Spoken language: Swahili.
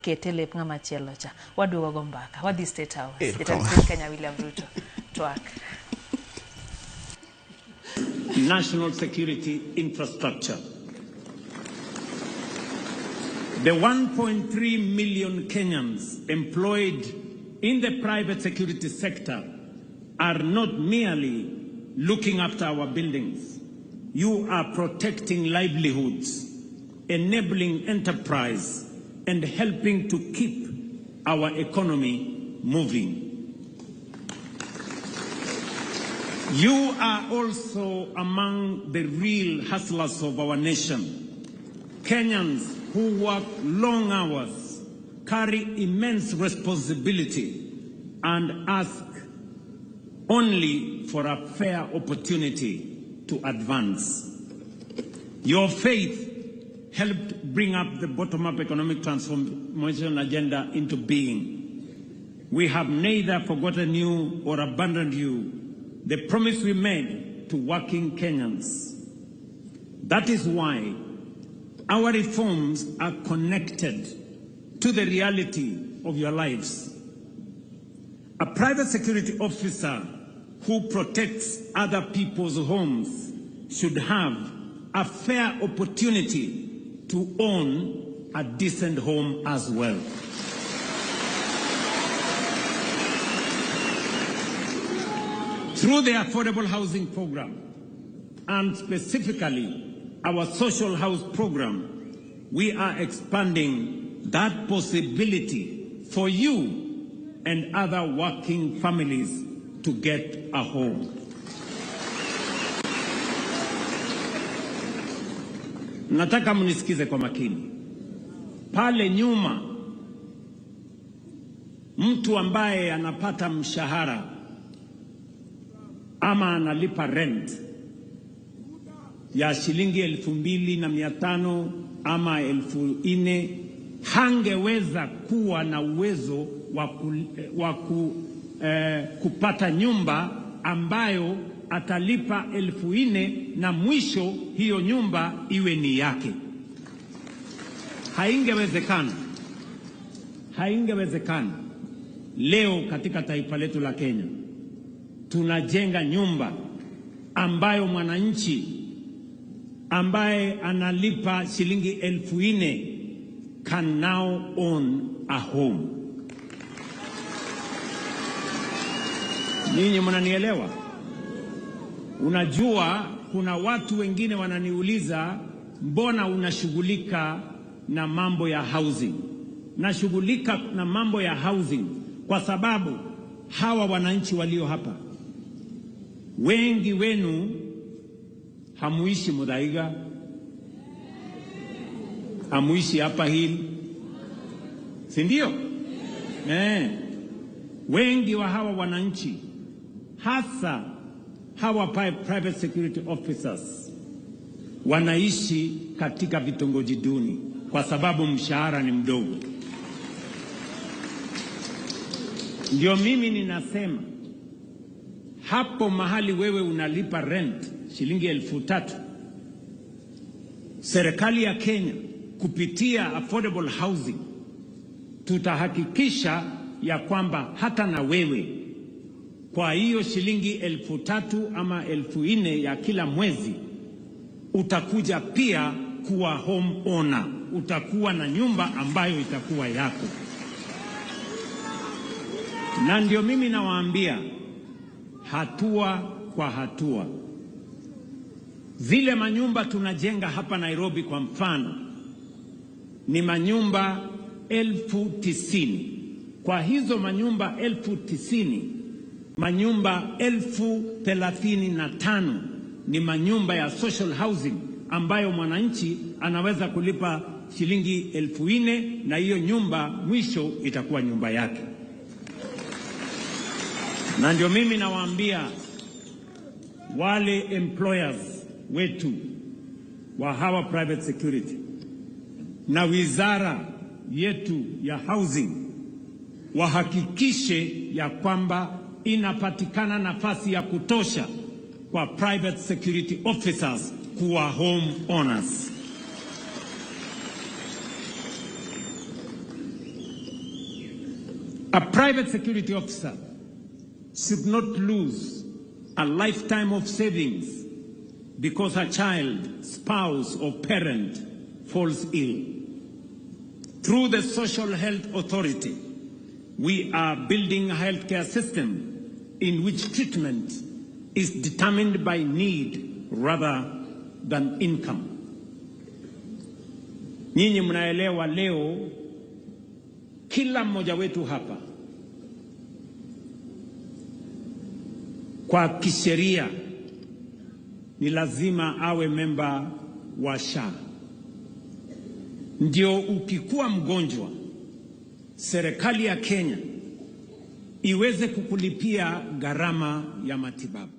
Kete lep ng'ama chielo cha. Waduogo go mbaka. Wadhi State House. Jatend piny Kenya William Ruto. Twak. National security infrastructure. The 1.3 million Kenyans employed in the private security sector are not merely looking after our buildings. You are protecting livelihoods, enabling enterprise, and helping to keep our economy moving. You are also among the real hustlers of our nation. Kenyans who work long hours, carry immense responsibility, and ask only for a fair opportunity to advance. Your faith helped bring up the bottom-up economic transformation agenda into being. We have neither forgotten you or abandoned you, the promise we made to working Kenyans. That is why our reforms are connected to the reality of your lives. A private security officer who protects other people's homes should have a fair opportunity to own a decent home as well. Through the Affordable Housing Program, and specifically our Social House Program, we are expanding that possibility for you and other working families to get a home. Nataka mnisikize kwa makini. Pale nyuma, mtu ambaye anapata mshahara ama analipa rent ya shilingi 2,500 ama 4,000 hangeweza kuwa na uwezo wa kupata nyumba ambayo atalipa 4,000 na mwisho hiyo nyumba iwe ni yake. Haingewezekana. Haingewezekana. Leo katika taifa letu la Kenya tunajenga nyumba ambayo mwananchi ambaye analipa shilingi 4,000 can now own a home. Ninyi mnanielewa? Unajua kuna watu wengine wananiuliza, mbona unashughulika na mambo ya housing? Nashughulika na mambo ya housing kwa sababu hawa wananchi walio hapa, wengi wenu hamuishi Muthaiga, hamuishi hapa Hill, si ndio? Wengi wa hawa wananchi, hasa hawa private security officers, wanaishi katika vitongoji duni kwa sababu mshahara ni mdogo. Ndio mimi ninasema hapo mahali wewe unalipa rent shilingi 3,000, serikali ya Kenya kupitia affordable housing tutahakikisha ya kwamba hata na wewe kwa hiyo shilingi 3,000 ama 4,000 ya kila mwezi utakuja pia kuwa home owner, utakuwa na nyumba ambayo itakuwa yako. Na ndio mimi nawaambia hatua kwa hatua. Zile manyumba tunajenga hapa Nairobi kwa mfano ni manyumba 90,000. Kwa hizo manyumba 90,000, manyumba 35,000 ni manyumba ya social housing ambayo mwananchi anaweza kulipa shilingi 4,000 na hiyo nyumba mwisho itakuwa nyumba yake. Na ndio mimi nawaambia wale employers wetu wa hawa private security na wizara yetu ya housing wahakikishe ya kwamba inapatikana nafasi ya kutosha kwa private security officers kuwa home owners. A private security officer should not lose a lifetime of savings because a child, spouse, or parent falls ill. Through the Social Health Authority, we are building a healthcare system in which treatment is determined by need rather than income. Nyinyi mnaelewa leo kila mmoja wetu hapa kwa kisheria ni lazima awe memba wa SHA. Ndio ukikuwa mgonjwa, serikali ya Kenya iweze kukulipia gharama ya matibabu.